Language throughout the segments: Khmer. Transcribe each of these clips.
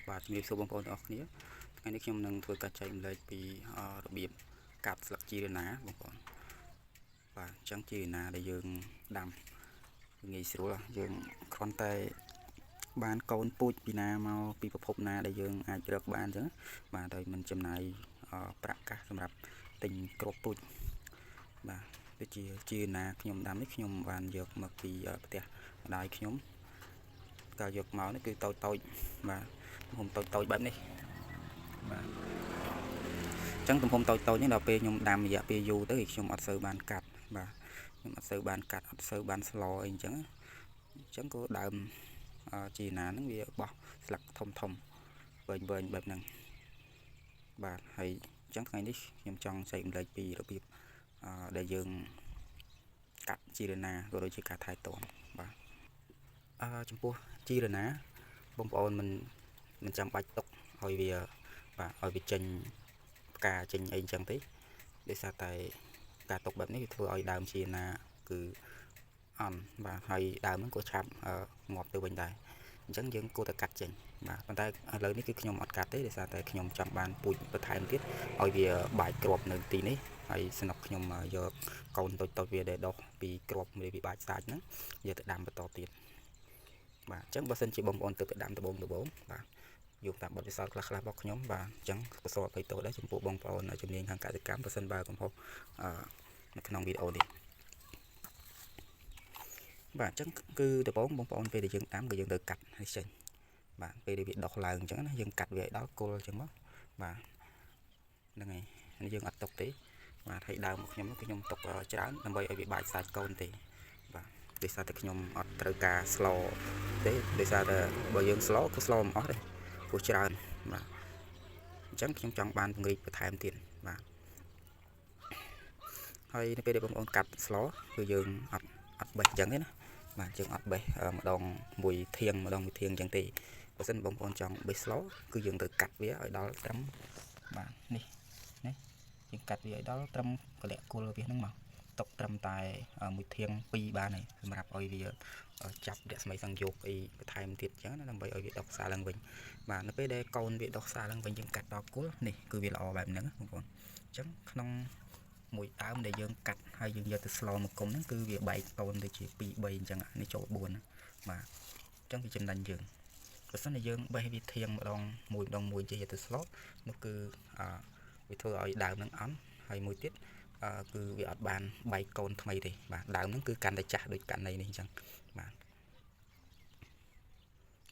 បាទជំរាបសួរបងប្អូនទាំងអស់គ្នាថ្ងៃនេះខ្ញុំនឹងធ្វើការចែករំលែកពីរបៀបកាត់ស្លឹកជីរណាបងប្អូនបាទអញ្ចឹងជីរណាដែលយើងដាំងាយស្រួលយើងគ្រាន់តែបានកូនពូជពីណាមកពីប្រភពណាដែលយើងអាចរកបានអញ្ចឹងបាទដោយមិនចំណាយប្រាក់កាសសម្រាប់ទិញគ្រាប់ពូជបាទដូចជាជីរណាខ្ញុំដាំនេះខ្ញុំបានយកមកពីផ្ទះម្ដាយខ្ញុំកាលយកមកនេះគឺតូចតូចបាទទំហំតូចតូចបែបនេះបាទអញ្ចឹងទំហំតូចតូចនេះដល់ពេលខ្ញុំដាំរយៈពេលយូរទៅខ្ញុំអត់សូវបានកាត់បាទខ្ញុំអត់សូវបានកាត់អត់សូវបានស្លអីអញ្ចឹងអញ្ចឹងក៏ដើមជីណាហ្នឹងវាបោះស្លឹកធំធំវែងវែងបែបហ្នឹងបាទហើយអញ្ចឹងថ្ងៃនេះខ្ញុំចង់ចែករំលែកពីរបៀបដែលយើងកាត់ជីរណាក៏ដូចជាការថែទាំបាទអឺចំពោះជីរណាបងប្អូនមិនចាំបាច់ទុកឲ្យវាបាទឲ្យវាចេញផ្កាចេញអីអញ្ចឹងទេដោយសារតែការទុកបែបនេះវាធ្វើឲ្យដើមជីរណាគឺអន់បាទហើយដើមហ្នឹងក៏ឆាប់ងាប់ទៅវិញដែរអញ្ចឹងយើងគួរតែកាត់ចេញបាទប៉ុន្តែឥឡូវនេះគឺខ្ញុំអត់កាត់ទេដោយសារតែខ្ញុំចង់បានពូជបន្ថែមទៀតឲ្យវាបែកគ្រាប់នៅទីនេះហើយស្នុកខ្ញុំយកកូនតូចៗវាដែលដុះពីគ្រាប់វាបាច់សាច់ហ្នឹងយកទៅដាំបន្តទៀតបាទអញ្ចឹងបើសិនជាបងប្អូនទៅទៅដាំដំបងដំបងបាទយកតាមបទពិសោធន៍ខ្លះៗរបស់ខ្ញុំបាទអញ្ចឹងក៏សូមអភ័យទោសដែរចំពោះបងប្អូនជំនាញខាងកសិកម្មបើសិនបើកំហុសនៅក្នុងវីដេអូនេះបាទអញ្ចឹងគឺដំបូងបងប្អូនពេលដែលយើងដាំក៏យើងត្រូវកាត់ឲ្យចេញបាទពេលដែលវាដុះឡើងអញ្ចឹងណាយើងកាត់វាឲ្យដល់គល់អញ្ចឹងមកបាទហ្នឹងហើយនេះយើងអត់ទុកទេបាទហើយដើមរបស់ខ្ញុំគឺខ្ញុំទុកច្រើនដើម្បីឲ្យវាបាច់សាច់កូនទេបាទដោយសារតែខ្ញុំអត់ត្រូវការស្លទេដោយសារតែបើយើងស្លក៏ស្លមិនអស់ទេព្រោះច្រើនបាទអញ្ចឹងខ្ញុំចង់បានពង្រីកបន្ថែមទៀតបាទហើយនៅពេលដែលបងប្អូនកាត់ស្លគឺយើងអត់បេះអញ្ចឹងទេណាបាទយើងអត់បេះម្ដងមួយធៀងម្ដងមួយធៀងអញ្ចឹងទេបើសិនបងប្អូនចង់បេះស្លគឺយើងត្រូវកាត់វាឲ្យដល់ត្រឹមបាទនេះនេះយើងកាត់វាឲ្យដល់ត្រឹមកលៈគល់វាហ្នឹងមកទុកត្រឹមតែមួយធៀងពីរបានហើយសម្រាប់ឲ្យវាចាប់រស្មីសង្យោគអីបន្ថែមទៀតអញ្ចឹងណាដើម្បីឲ្យវាដុះសាឡើងវិញបាទនៅពេលដែលកូនវាដុះសាឡើងវិញយើងកាត់ដល់គល់នេះគឺវាល្អបែបហ្នឹងបងប្អូនអញ្ចឹងក្នុងមួយដើមដែលយើងកាត់ហើយយើងយកទៅស្លមកគុំហ្នឹងគឺវាបែកកូនទៅជា2 3អញ្ចឹងនេះចូល4ណាបាទអញ្ចឹងវាចំណេញយើងបើសិនជាយើងបេះវាធៀងម្ដងមួយម្ដងមួយចេះយកទៅស្លនោះគឺអឺវាធ្វើឲ្យដើមហ្នឹងអន់ហើយមួយទៀតគឺវាអត់បានបែកកូនថ្មីទេបាទដើមហ្នឹងគឺកាន់តែចាស់ដូចករណីនេះអញ្ចឹងបាទ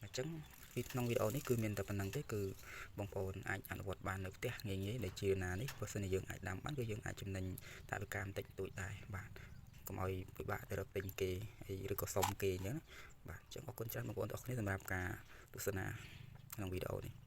អញ្ចឹងពីក្នុងវីដេអូនេះគឺមានតែប៉ុណ្្នឹងទេគឺបងប្អូនអាចអនុវត្តបាននៅផ្ទះងាយងាយដែលជាណានេះបើសិនជាយើងអាចដាំបានគឺយើងអាចចំណេញថវិកាបន្តិចបន្តួចដែរបាទកុំឲ្យពិបាកទៅរកទិញគេអីឬក៏សុំគេអញ្ចឹងបាទអញ្ចឹងអរគុណច្រើនបងប្អូនទាំងអស់គ្នាសម្រាប់ការទស្សនាក្នុងវីដេអូនេះ។